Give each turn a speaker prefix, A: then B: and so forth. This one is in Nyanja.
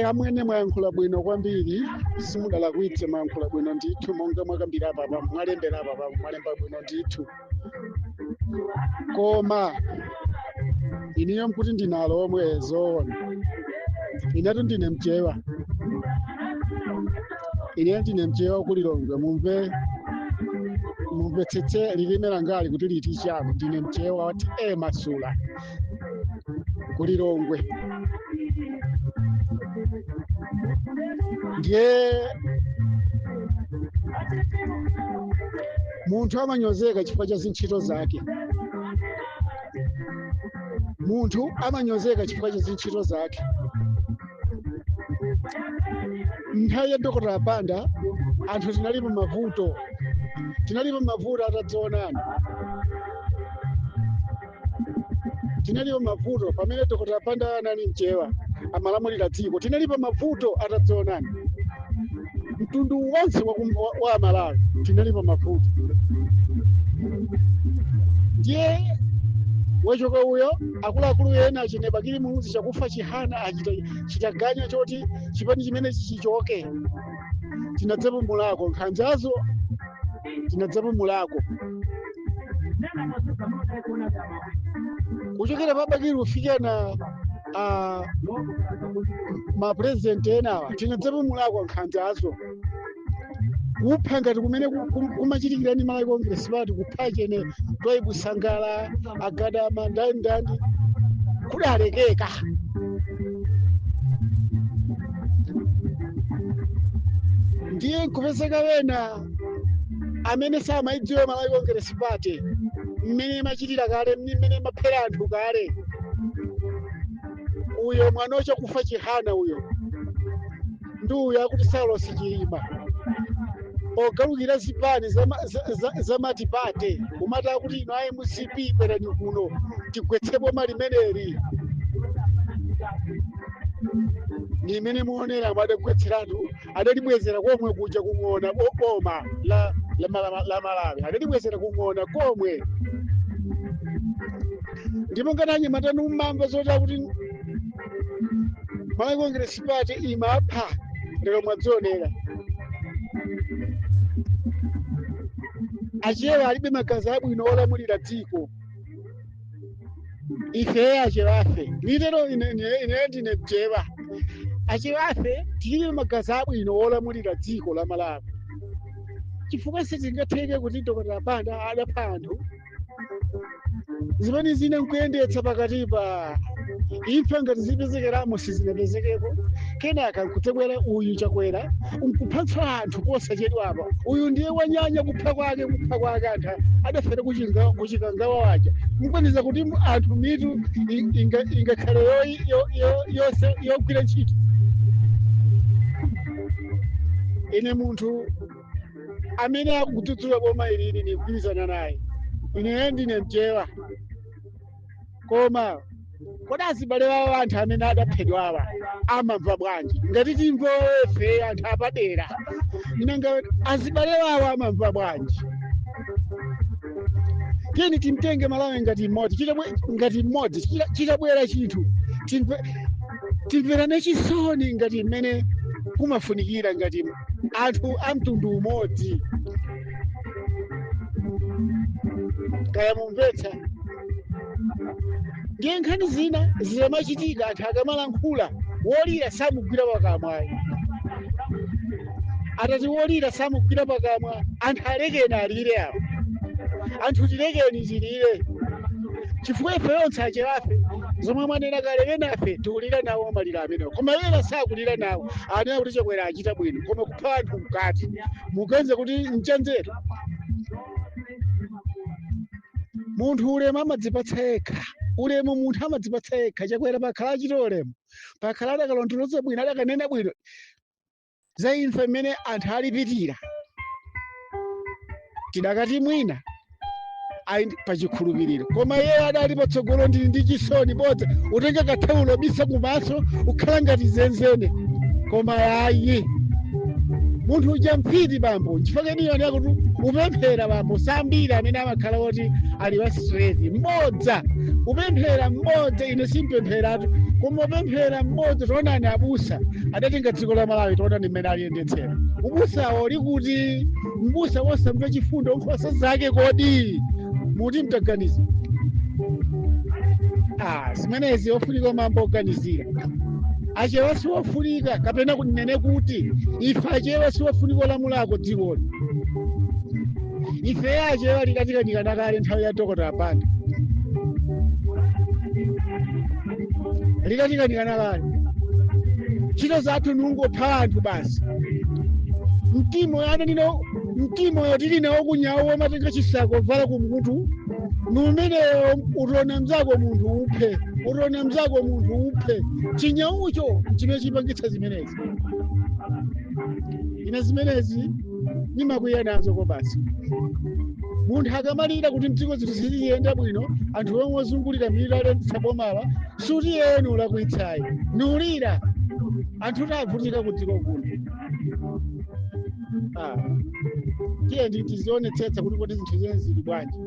A: Amwene mwayankhula bwino kwambiri, simudalakwitse, mwayankhula bwino ndithu. Monga mwakambira apapa, mwalembera apapa, mwalemba bwino ndithu. Koma iniyo mkuti ndinalo omwe zoona, inetu ndine Mchewa, ineyo ndine Mchewa kuLilongwe. Mumve, mumvetsetse lilime langali kuti liti chako. Ndine Mchewa wati e Masula kuLilongwe. Ndiye munthu amanyozeka chifukwa cha zintchito zake. Munthu amanyozeka chifukwa cha zintchito zake. Nthawi ya Dokotala Banda anthu tinalipo mavuto, tinalipo mavuto atadzionana, tinalipo mavuto pamene Dokotala Banda anali Mchewa amalamulira dziko. Tinalipo mavuto atadzionana, mtundu wonse wa Malawi tinalipo mavuto. Ndiye wachoka uyo, akuluakulu ena achine Bakili Muluzi, Chakufa Chihana achita chitaganya choti chipani chimene chichoke, tinadzapumulako nkhanzazo, tinadzapumulako. Kuchokera pa Bakili kufika na mapurezidenti enawa, tinadzapumulako nkhanzazo. Kupha ngati kumene kumachitikira ni Malawi Congress Party, kupha chene Twaibu Sangala, Agadama, ndani ndani, kudalekeka. Ndiye nkupezeka wena amene samayidziwa Malawi Congress Party mmene imachitira kale, mmene imaphera anthu kale. Uyo mwana Chakufa Chihana uyo ndi uyo akuti Saulos Chilima, pogalukira zipani zamatipate kumati akuti ino ayi MCP bwerani kuno tigwetse boma limeneli, ni imene muonera adagwetseratu, adalibwezera komwe kuja kung'ona boma la Malawi, adalibwezera kung'ona komwe. Ndipo ngati anyamatanu mmamva zoti akuti Malawi Congress Party imapha, lero mwadzionera. Achewa alibe magazi abwino olamulira dziko. Ife achewafe, litero ine ndine Mchewa, achewafe tilibe magazi abwino olamulira dziko la Malawi, chifukwa sizingatheke kuti Dokotala Banda adapha anthu, zimene zina nkuyendetsa pakatipa imfa ngati zipezekeramo sizinapezekeko, kenaka nkudzabwera uyu Chakwera nkuphatsa anthu posachedwapa. Uyu ndiye wanyanya kupha kwake, kupha kwake anthu adafera kuchikangawa waja. Mukwaniza kuti anthu mitu ingakhale yogwira ntchito? Ine munthu amene akudzudzula boma ilili nikugwirizana naye. Ine ndine Mchewa, koma kodi azibale wawo anthu amene adaphedwawa amamva bwanji? Ngati timve ife anthu apadera, nanga azibale wawo amamva bwanji? Tiyeni timtenge Malawi ngati mmodzi, ngati mmodzi chitabwera chinthu timverane chisoni ngati mmene kumafunikira ngati anthu a mtundu umodzi. Kaya mumvetsa? Ndiye nkhani zina zikamachitika, anthu akamalankhula, wolira samugwira pakamwa. Atati wolira samugwira pakamwa, anthu alekeni alire awo, anthu tilekeni tilire, chifukwa ife yonse achewafe zomwe mwanena kale, enafe tikulira nawo maliro amenewo, koma ena sakulira nawo. Anena kuti Chakwera achita bwino, koma kupha anthu mkati muganize kuti mchanzeru? Munthu ulemu amadzipatsa yekha, ulemu munthu amadzipatsa yekha. Chakwera pakhala achita ulemu, pakhala adakalondoloza bwino, adakanena bwino za imfa imene anthu alipitira, tidakati mwina ayi pachikhulupiriro. Koma iye adali patsogolo ndi chisoni bodza, utenga kathawulo bisa kumaso ukhala ngati zenzene, koma yayi. Munthu uja mphiti bambo, nchifukwa cheniyo ndiyakuti upemphera bambo sambiri amene amakhala oti ali wa straight mmodza upemphera mmodza. Ine simpempheratu, koma upemphera mmodza. Taonani abusa adatenga dziko la Malawi, taonani mmene aliyendetsera. Ubusawo likuti mbusa wosamva chifundo nkhosa zake, kodi muti mtaganiza? Ah, zimenezi ofunika mambo oganizira. Achewa siwofunika, kapena kunene kuti ife achewa siwofunika olamulako dzikoli. Ife achewa likatikanikana kale nthawi ya Dokota Banda, likatikanikana kale. Ntchito zathu nungopha anthu basi. Mtimo yana nino mtimo tili nawo kunyawo, matenga chisako vala kumutu numeneyo, utone mzako munthu uphe, utone mzako munthu uphe. Chinyaucho chimene chipangitsa zimenezi. Ine zimenezi nimakwiya nazo ko basi. Munthu akamalira kuti mdziko zinthu ziziyenda bwino, anthu omwe ozungulira miliro alenditsa bomala suti yenu lakuitsayi niulira anthu tavutika ku dziko kuno. Ah, tiye ndi tizionetsetsa kuti kodi zinthu zene zili bwanji.